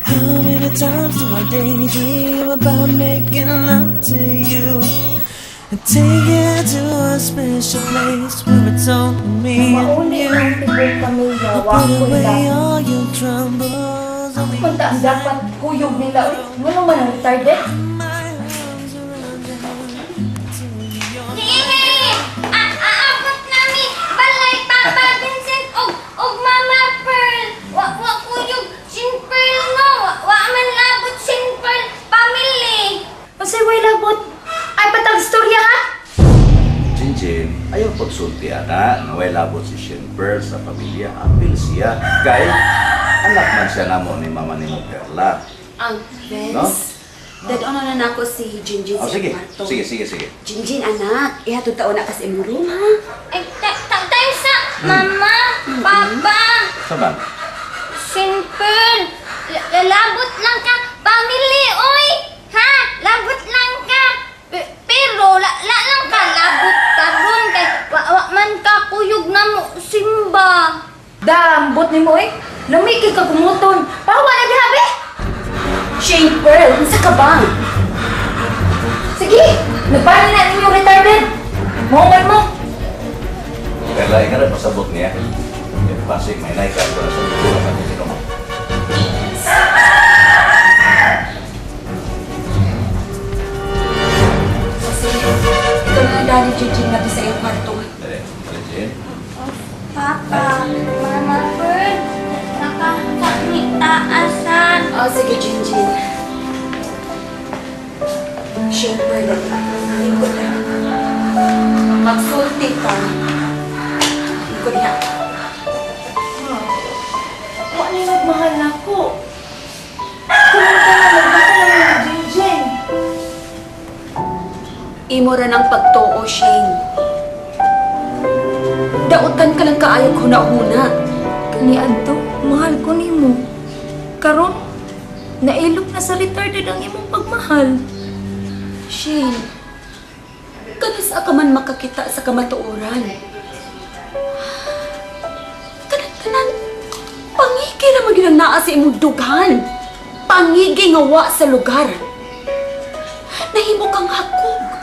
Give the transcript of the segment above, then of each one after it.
How many times do I daydream about making love to you and take you to a special place where it's only me and Mauli you? ang tibok pamilya, I'll wa put ko away ilabot. all your troubles. Ako man ta ang dapat kuyog nila, uy. Ngano man ang retarded? My arms around you till you're Niini! Aabot nami balay Papa Vincent og Mama Pearl. Wa wa kuyog sin Pearl no. Wa man labot sin Pearl family. Unsay way labot? Ay patag istorya ha? Jinjin, ayaw pagsulti ana, naway labot si Shane Pearl sa pamilya. Apil siya. Kay, anak man siya namo ni mama ni mo Perla. Ang No? Vince, dad-on na nako si Jinjin Oh, sa sige. kwarto. Sige, sige, sige. Jinjin, anak, ihatod taon na kasi imong room, ha? Ay tayo sa Mama, Papa, Saban? sin Pearl. Labot lang ka family oy. Ha? Labot lang ka. Pero la lang ka labot karon kay wa, wa man ka kuyog namo simba. Dambot nimo eh. Lami kay ka kumuton. Pawa na diha be. Shane Pearl, unsa ka ba? Sige, nagpani na ninyo retarded. Mao man mo. Perla, ikaw rin pasabot niya. Eh, pasig, may naik ka. Wala sa dulo ka sino mo. Kasi, ikaw na dali Jinjin nga sa iyong kwarto. Dali, dali, Jin. Papa, Mama Pearl, nakakitaasan. Oh, sige, Jinjin. Shane Pearl, lingkod na. Magsulti ka. Lingkod na. Wa ni nagmahal nako. Kung ka na magmahal ni Jinjin. Imo ra ng pagtuo, Shane. Dautan ka lang kaayo huna-huna. Kani adto, mahal ko nimo. Karon, nailok na sa retarded ang imong pagmahal. Shane, kanus ka man makakita sa kamatuoran. Kanan-tanan, pangigi ra man gyud ang naa sa imong dughan. Pangigi nga wa sa lugar. Nahimo kang hakog.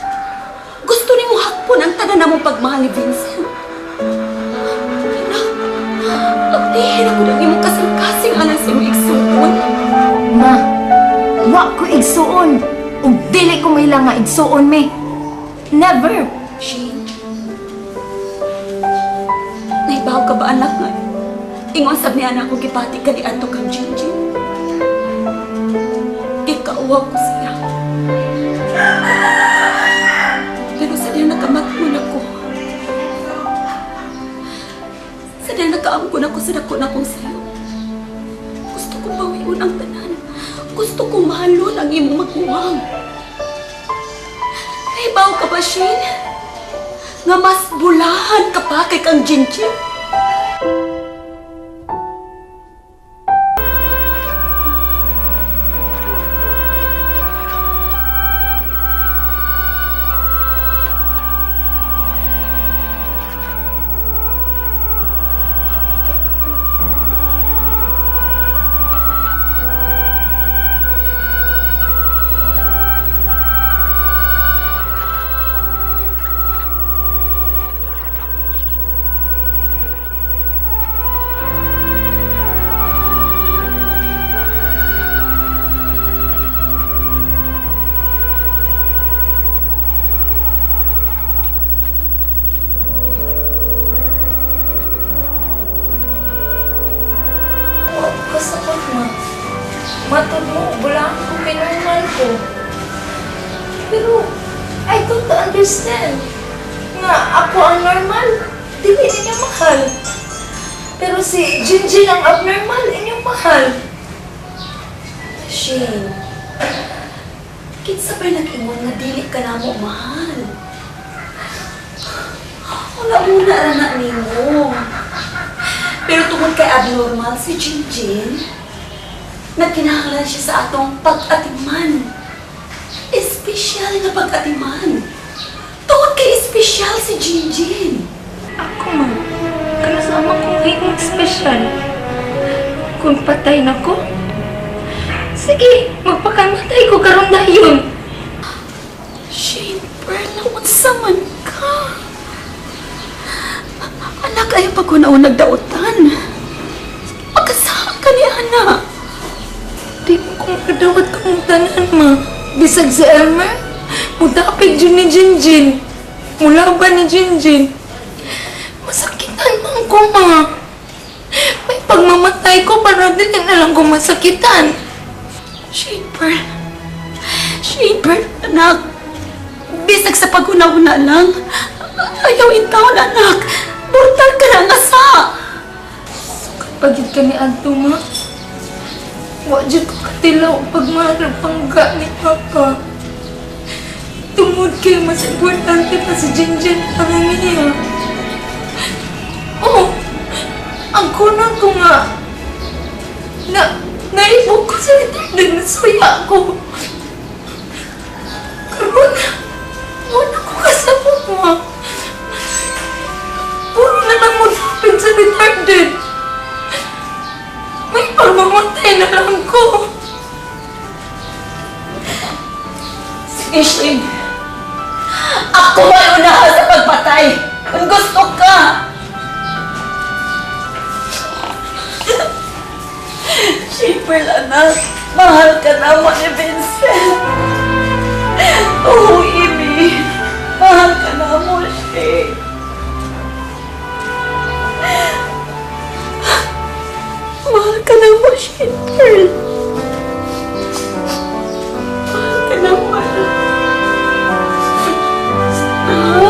Gusto nimo hakpon ang tanan namong pagmahal ni Vincent. Anak, pagdihin ako ng imong kasing-kasing alang sa imong igsuon. Ma, wa ko igsuon. Ug dili ko mahila nga igsuon me. Never. Shane, naibaw ka ba anak nga? Ingon sab ni anak ko gipati ka ni adto kang Jinjin. Gikauwaw ko siya. Pero sa diyan nakamatmon ako. Sa diyan nakaamkon ako sa dako na kong sayo. Gusto kong bawion ang tanan. Gusto kong mahalon ang imong maguwang. Naibaw ka ba, Shane? Nga mas bulahan ka pa kay kang Jinjin? Matod mo, bulaan ko kay normal ko. Pero, I don't understand. Nga ako ang normal, dili ninyo mahal. Pero si Jinjin ang abnormal, inyong mahal. Shane, kinsa ba'y nag-ingon nga dili ka namo mahal? Wala muna ra na nimo. Pero tungod kay abnormal si Jinjin, nagkinahanglan siya sa atong pag-atiman. Espesyal nga pag-atiman. Tungod kay espesyal si Jinjin. Ako man, kanasama kong himong espesyal. Kung patay na ko, sige, magpakamatay ko karon dayon. Shane, Pearl, unsa man ka? Anak, ayaw pag nagdautan. Magkasama ka ni anak. Di ko kung kadawat kong tanan, ma. Bisag si Elmer, mudapig dyan ni Jinjin. Mulaban ni Jinjin. Masakitan man ko, ma. May pagmamatay ko para dili na lang ko masakitan. Shane, Pearl. Shane, Pearl, anak. Bisag sa paghuna-huna lang. Ayaw intawon, anak. Brutal ka na nga sa. Pagid ka ni Adto, ma. Wa jud ko katilaw pagmahal pangga ni Papa. Tungod kay mas importante pa si Jinjin para niya. Oh, ang kunang ko nga na naibog ko sa retarded na suya ko. Karon, wala ko kasabot, ma. Puro na lang mo sa retarded. May pagmamatay na lang ko. Sige, Shane. Ako may unahan sa pagpatay. Kung gusto ka. Shane Pearl, anak. Mahal ka na mo ni Vincent. Oh, Amy. Mahal ka na mo, Shane. Mahal ka na mo, Shane Pearl. Mahal ka na mo, anak. Ah.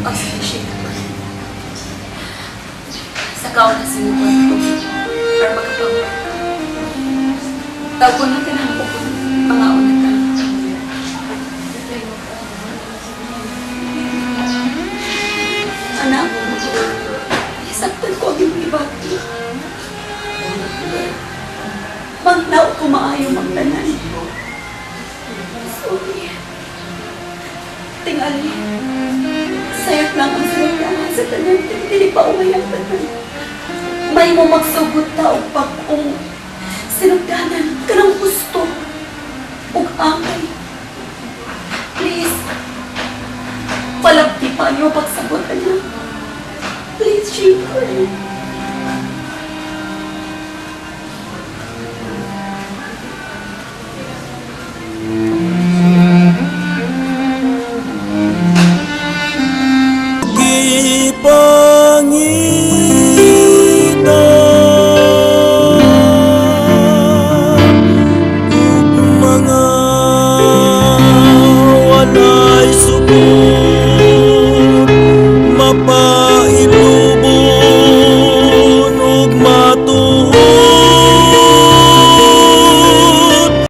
Oh, sige, Shane. Sakaw na si kwarto. Para makapag. Tawag natin ang pukul. Pangaon na ta. Anak, isaktan ko ang iyong ibati. Manglaw ko maayo magtanan. Sorry. Tingali. Sayot lang ang sinagdahan sa tanan. Dili pa umay ang tanan. May mo magsugot ta og pag